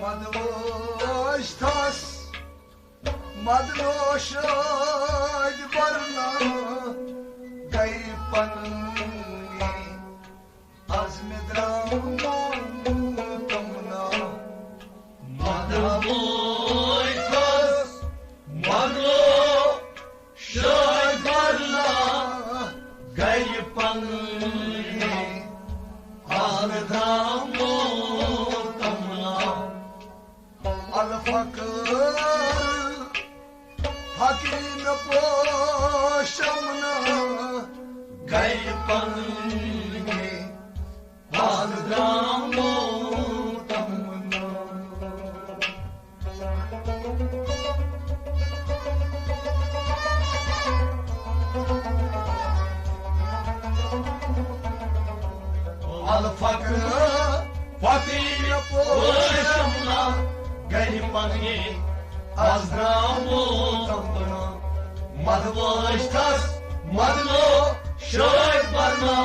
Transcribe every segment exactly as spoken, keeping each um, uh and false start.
مد وٲج تھس، مد لوشٲج برنا، گٔے پننی عزمِ درامو تمنا۔ مد وٲج تھس، مد لوشٲج برنا، گٔے پننی عزمِ درامو تمنا۔ الفقر فقری مےٚ پوشمنا، گٔے پننی عزمِ درامو تمنا۔ الفقر فقری مےٚ پوشمنا، گٔے پننی عزمِ درامو تمنا۔ مد وٲج تھس، مد لوشٲج برنا،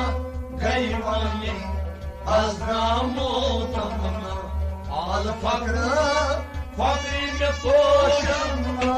گٔے پننی عزمِ درامو تمنا۔ الفقر فقری مےٚ پوشمنا۔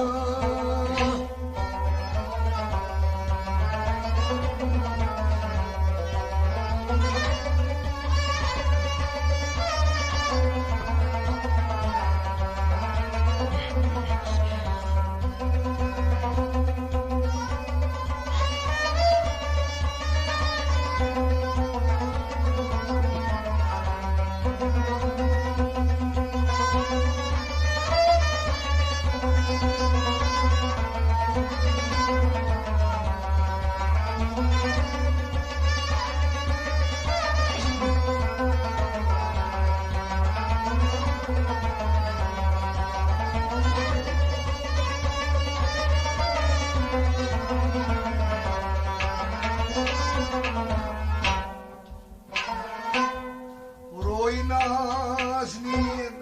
روی نازنین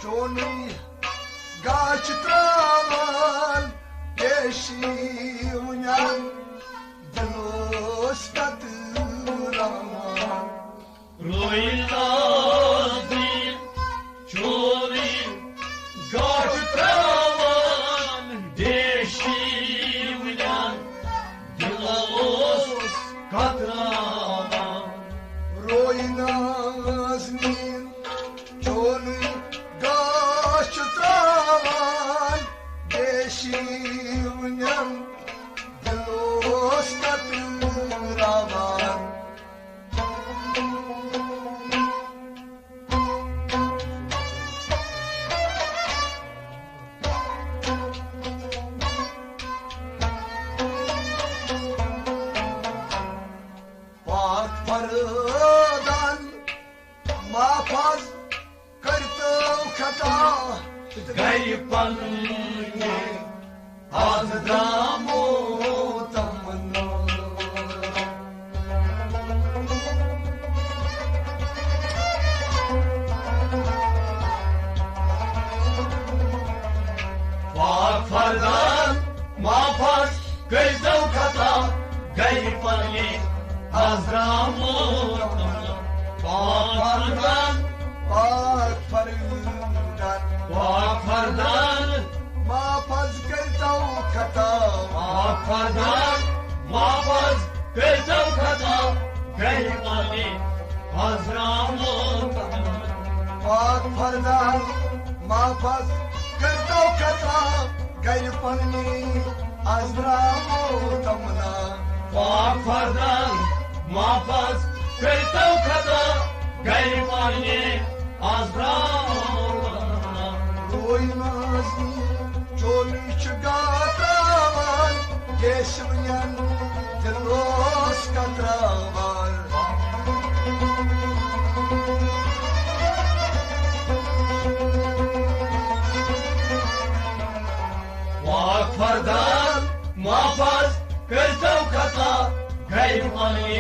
چونی گاچ تراوان، پیشی ونیان دلوس کتراوان۔ روی نازنین چونی گاچ تراوان، پیشی ونیان دلوس کتراوان۔ روی نازنین چونی گاچ تراوان، پیشی ونیان دلوس کتراوان۔ پاک فردان محفظ کٔرۍتو خطا، گٔے پننہِ عزمِ درامو تمنا۔ پاک فردان محفظ کٔرۍتو خطا، گٔے پننہِ عزمِ درامو تمنا۔ پاک فردان، پاک فردان، پاک فردان، محفظ کٔرۍتو خطا۔ پاک فردان محفظ کٔرۍتو خطا، گٔے پننہِ عزمِ درامو تمنا۔ پاک فردان محفظ کٔرۍتو خطا، گٔے پننہِ عزمِ درامو تمنا۔ پاک فردان محفظ کٔرۍتو خطا، گٔے پننہِ عزمِ درامو تمنا۔ روی نازنین چونی چھُ گاچ تراوان، پیشی ونیان دلوس کتراوان۔ پاک فردان محفظ کٔرۍتو خطا، گٔے پننہِ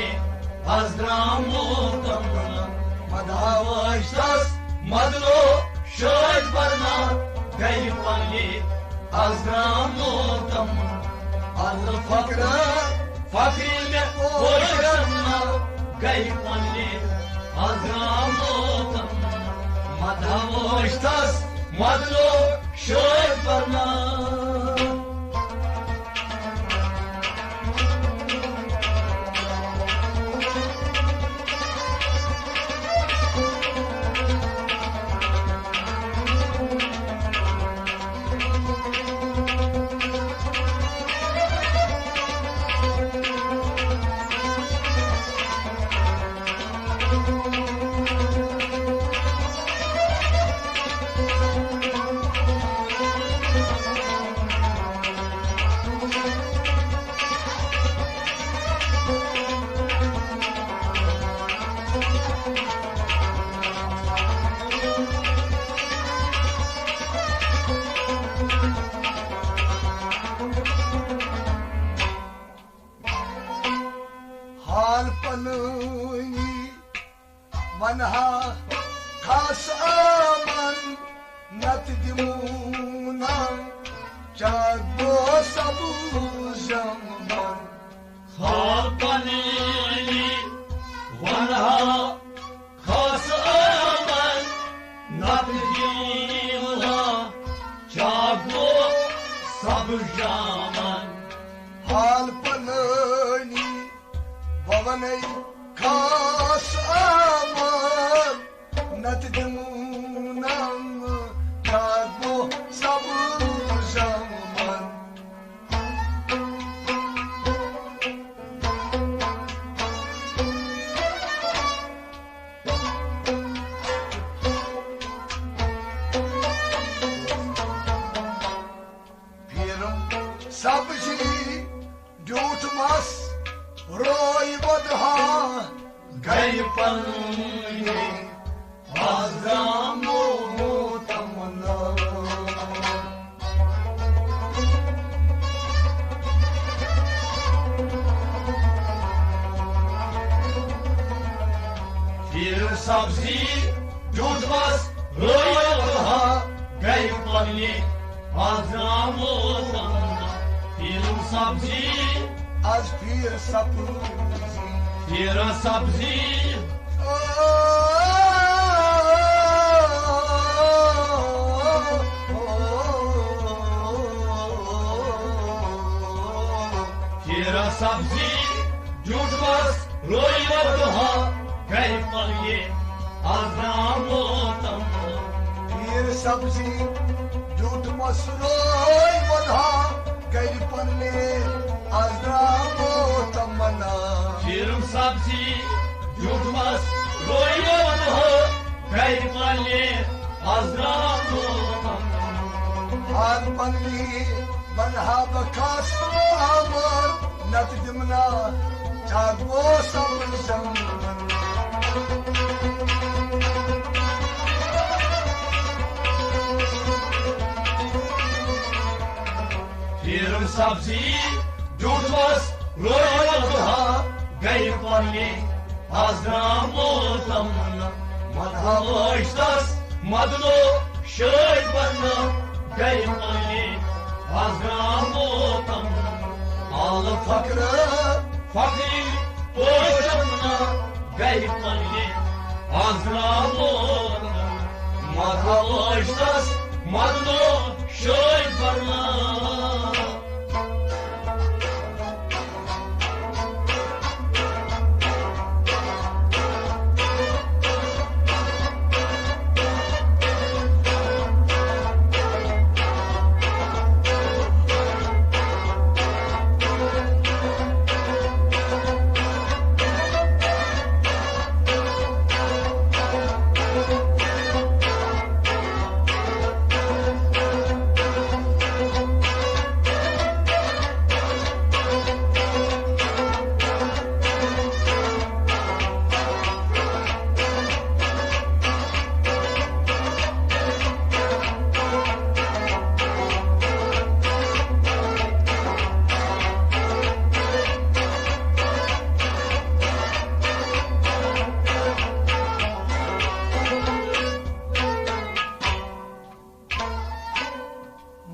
عزمِ درامو تمنا۔ مد وٲج تھس، مد لوشٲج برنا، گٔے پننہِ عزمِ درامو تمنا۔ الفقر فقری مےٚ پوشمنا، گٔے پننہِ عزمِ درامو تمنا۔ خاموش تس مدلو شٲعر پرنا۔ حال پنٕنی ونہا خاص آمن، نت دِمونا چاگو سبوزمن۔ حال پنٕنی ونہا خاص آمن، نت دِمونا چاگو سبوزمن۔ حال پنٕنی بہ ونے خاص آمن، نت دِمونا چاگو سبوزمن۔ پھیرم سبزی ڈیوٹھ مس روے ودہا، گرِ پننہِ آز درامو تمنا۔ پھیرم سبزی ڈیوٹھ مس روے ودہا، گرِ پننہِ آز درامو تمنا۔ پھیرم سبزی، از پھیر سبزی، پھیرم سبزی۔ پھیرم سبزی ڈیوٹھ مس روے ودہا، گرِ پننہِ آز درامو تمنا۔ پھیرم سبزی ڈیوٹھ مس روے ودہا، گرِ پننہِ آز درامو تمنا۔ پھیرم سبزی ڈیوٹھ مس روے ودہا، گرِ پننہِ آز درامو تمنا۔ حال پنٕنی ونہا بہ خاص آمن، نت دِمونا چاگو سبوزمن۔ پھیرم سبزی ڈیوٹھ مس روے ودہا، گرِ پننہِ آز درامو تمنا۔ ونہا وٲج تس مدلو شٲعر بننا، گرِ پننہِ آز درامو تمنا۔ آل فخر فخری پوشمنا، گرِ پننہِ آز درامو تمنا۔ ونہا وٲج تس مدلو شٲعر بننا۔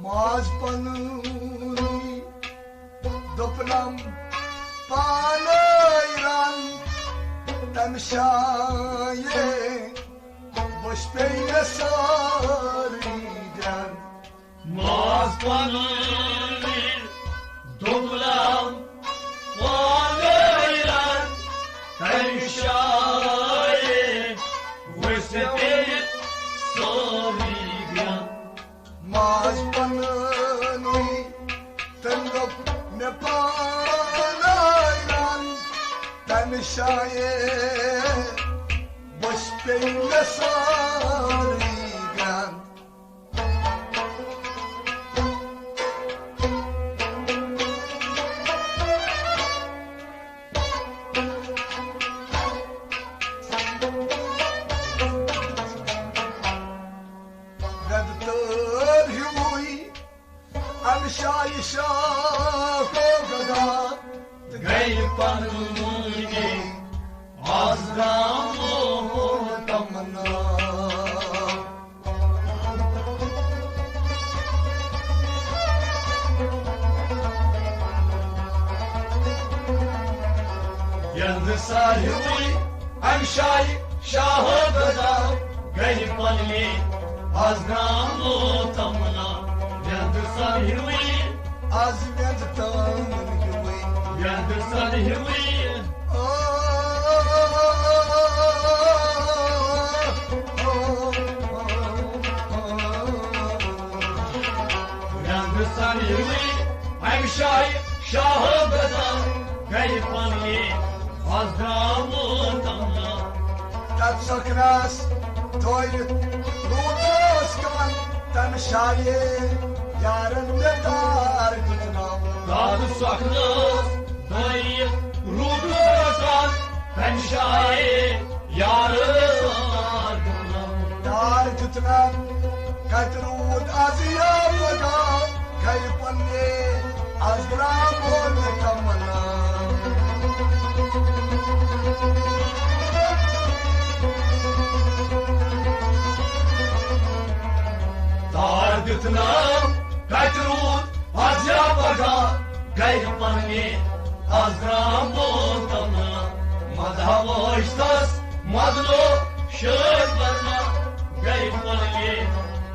ماز پنُن دوٚپنم پانے رن تمہِ شایہِ۔ پیٚیہِ مےٚ سٲرٕے گرٛنٛد۔ ماز پنٕنۍ دوٚگلام پانَے رَن، تَمہِ شایہِ ؤسۍ پیٚیہِ سٲرٕے گرٛنٛد۔ ماز پنٕنُے تٔمۍ دوٚپ مےٚ پانَے رَن، تَمہِ شایہِ بٔسۍ پیٚیہِ مےٚ سٲرٕے گرٛنٛد۔ گدٕ تٲر ہیوٗے اَمہِ شایہِ شاہ گدا تہٕ گٔے پنٕنۍ آز گامہٕ تمنا۔ یَنٛدٕ سا ہیوٗے اَمہِ شایہِ شاہ گدا گٔے پنٕنۍ آز گامہٕ تمنا۔ یَنٛدٕ سا ہیوٗے آز وٮ۪نٛد تامَن ہیوٗے۔ وٮ۪نٛد سَن ہیوٗے۔ آ، آ، آ۔ وٮ۪نٛد سَن ہیوٗے۔ اَمہِ شایہِ شاہ گدا گٔے پنٕنۍ آز گامہٕ تمنا۔ تَتھ سۄکھنَس دٲرِتھ روٗدُس کَمَن، تَمہِ شایہِ یارَن مےٚ تار دیُتنم۔ تَتھ سۄکھنَس دٲرِتھ روٗدُس کَمَن، تَمہِ شایہِ یارَن تار دیُتنم۔ تار دیُتنم، کَتہِ روٗد آز یا پگاہ، گٔے پنٕنۍ آز گرٛام وول تمنا۔ تار دیُتنم، کَتہِ روٗد آز یا پگاہ، گٔے پنٕنۍ آز گرٛام وول تمنا۔ مدہا وٲج تس مدلو شٲدۍ برما، گٔے پنٕنۍ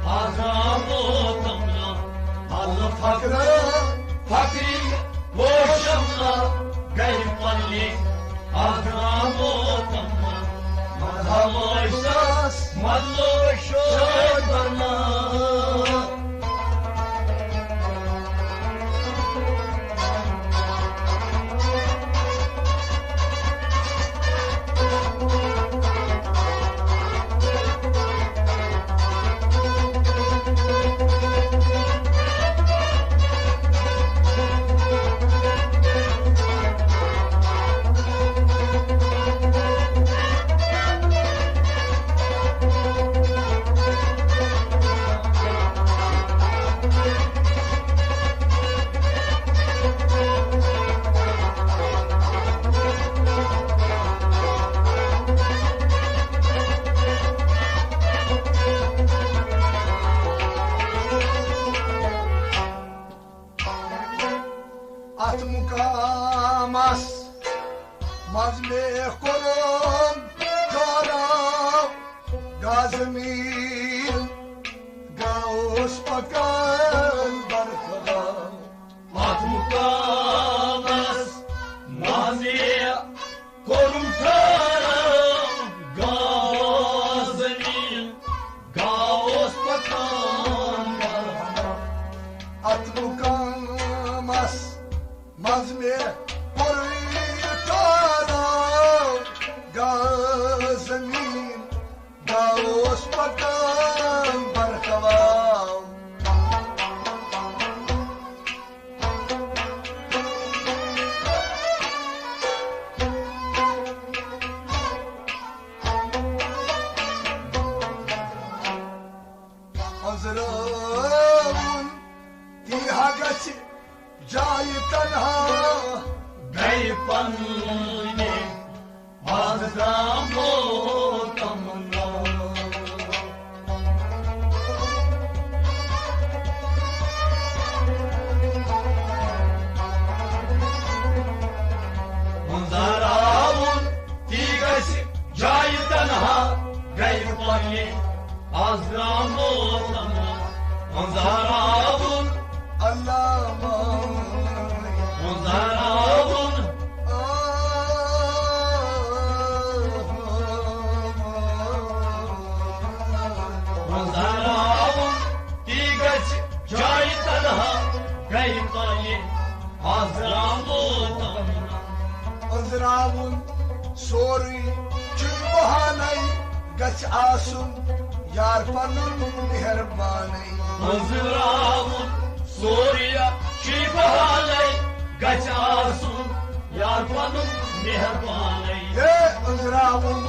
آز گرٛام وول تمنا۔ اللہ فخر فخری ووشمنا، گٔے پنٕنۍ آز گرٛام وول تمنا۔ مدہا وٲج تس مدلو شٲدۍ برما۔ اتھ مقامس منٛز مےٚ کوٚرُم ٹھہراو، گا زمیٖن، گا اوس پکان برخلاف۔ اتھ مقامس منٛز مےٚ کوٚرُم ٹھہراو، گا زمیٖن، گا اوس پکان برخلاف۔ اتھ مقامس منٛز مےٚ کوٚر یہِ ٹھہراو، گا زمیٖن، گا اوس پکان برخلاف۔ أنٛزراوُن تی ہا گژھِ جایہِ تنہا، گٔے پنٕنۍ آز گامہٕ تمنا۔ أنٛزراوُن تی گژھِ جایہِ تنہا، گٔے پنٕنۍ آز درٛامُت أنٛزراوُن، اللہ مٲنۍ۔ أنٛزراوُن، أنٛزراوُن، تی گژھِ جایہِ تنہا گرِ پننہِ۔ آز درٛامُت أنٛزراوُن، سورُے چھُے بہانَے، گژھِ آسُن یار پنُن مہربانٕے۔ أنٛزراوُن، سورُے چھُے بہانَے، گژھِ آسُن یار پنُن مہربانٕے۔ ہے أنٛزراوُن،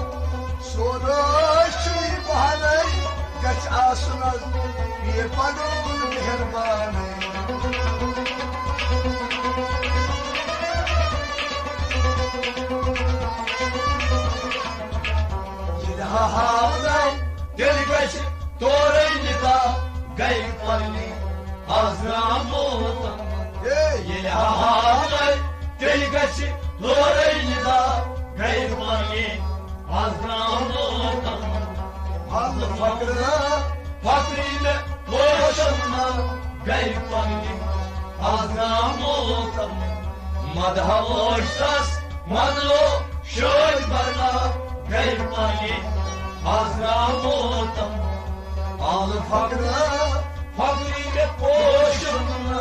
سورُے چھُے بہانَے، گژھِ آسُن از یہِ پنُن مہربانٕے۔ ییٚلہِ ہا ہاونَے، تیٚلہِ گژھِ تورَے نِدا گرِ پننہِ۔ آز درٛامُت، ہے، ییٚلہِ ہا ہاونَے، تیٚلہِ گژھِ تورَے نِدا گرِ پننہِ۔ آز درٛامُت، اَلہٕ فقرٕ، فقری مےٚ پوشن نہ گرِ پننہِ۔ آز درٛامُت، مدہا اوشتس مدلو شٲدۍ برنا گرِ پننہِ۔ آز درٛامُت، اَلہٕ فقرٕ، فقری مےٚ پوشن نہ۔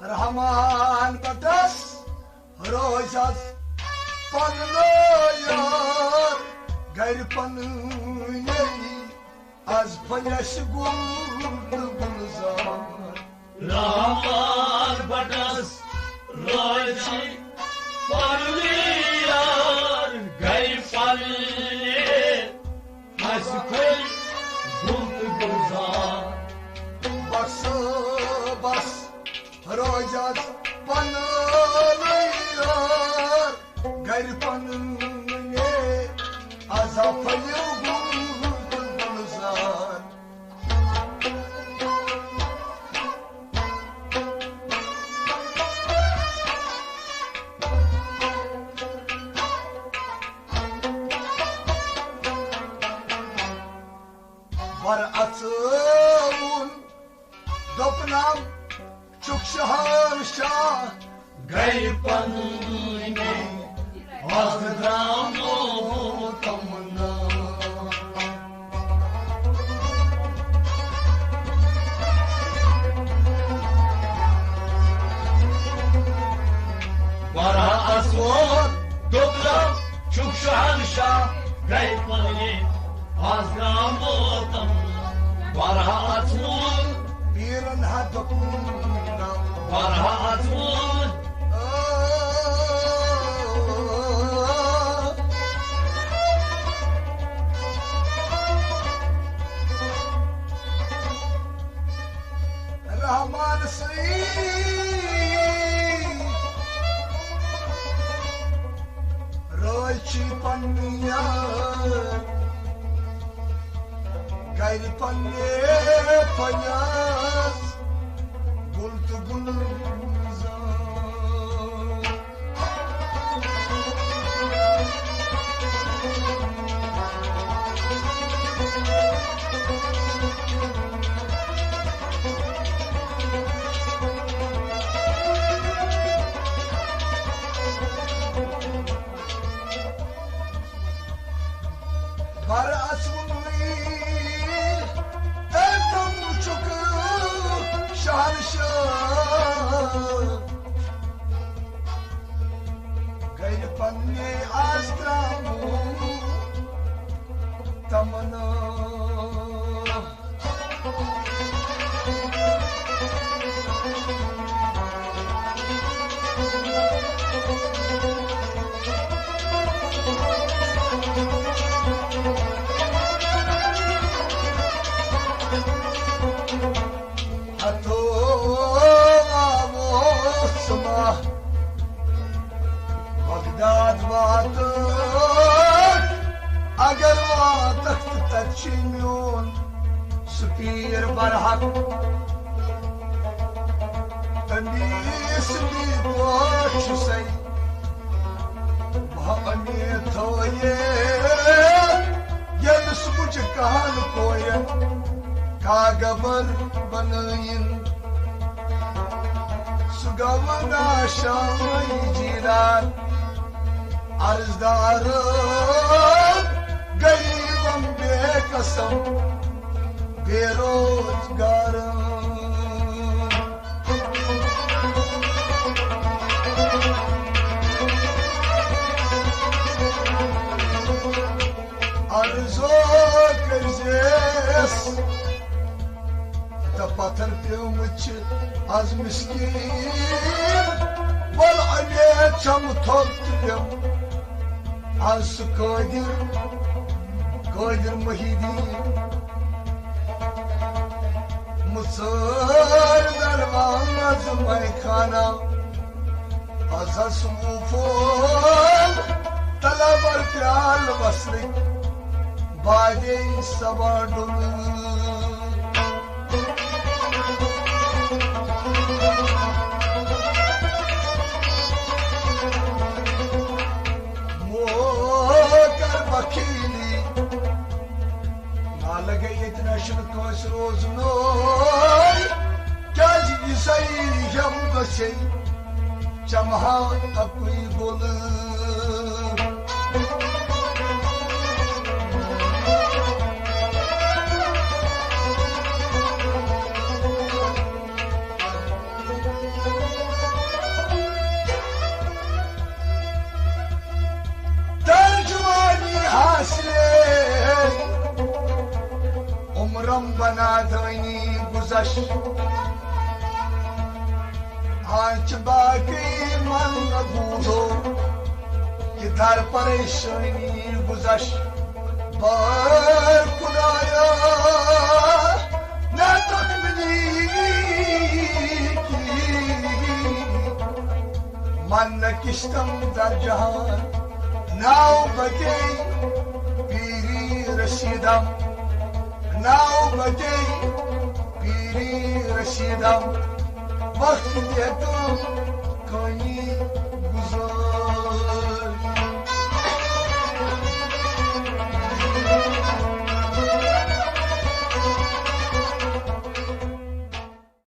رحمان بٹس روزس پننُے یار گرِ پننُے۔ از پھٔلۍ اَسہِ گُل تہٕ گُلزار۔ رحمان بٹس روزِ پننُے یار گرِ پننہِ۔ اَسہِ پھٔلۍ گُل تہٕ گُلزار۔ بس، بس، روزس پننُے یار گرِ پننہِ۔ از ہا پھٔلِو گُل تہٕ گُلزار۔ بر اژوُن، دوٚپنم، چھُکھ شہنشاہ گرِ پننہِ، از درٛامُت تمنا۔ برہا اژوُن، دوٚپنم، چھُکھ شہنشاہ گرِ پننہِ۔ از درٛامُت تمنا۔ برہا اژوُن۔ پیرن ہا دوٚپُن۔ برہا اژوُن۔ رحمان سٕے رٲچھ پننہِ یار، گرِ پننہِ پنس گُل تہٕ گُلزار۔ بر اژوُن ویر، تٔمۍ دوٚپ، چھُکھ شہنشاہ گرِ پننہِ از درٛامُت۔ تمنا۔ ہتو آووس ما بغداد واتہٕ، اگر واتکھ تہٕ تتہِ چھُے میون سُہ پیٖر برحق۔ تٔمی سٕنٛدی پٲٹھۍ چھُسَے بہٕ اُمید تھٲیِتھ، ییٚلہِ سُہ بُجہِ کہن کورٮ۪ن کاغبر بنٲیِن۔ سُہ گوٚو ناشامٕے جیٖلان، عرضدارن، غریٖبن، بے قسم، بے روزگارن۔ عرضو کٔرزیس، تہٕ پتھر پیومٕتۍ چھِ از مسکین۔ ول اُمید چھم تھوٚد تہٕ پیوٚم از سُہ قٲدر، قٲدر محی الدین۔ مُژٲر دروازٕ مے خانہ، از ہس وُپھول تلور پیال وصلٕکۍ بادے سبا ڈُلہٕ۔ موکر بخیلی ما لگے ییٚتہِ نہ چھُنہٕ کٲنٛسہِ روزنُے، کیٛازِ یہِ سٲری ہٮ۪م گژھے چمہا اَکُے گوٚلہٕ۔ ترجمانی حاصل عمرم بنا دانی گذشت۔ آنچ باقی من بوزو کہ در پریشانی گذشت۔ بار خدایا، نہ تخمنی کی من نہ کشتم در جہان۔ ناو بتے پیری رسیدم، ناو بتے پیری رسیدم، وقت دیتم کانی گزار۔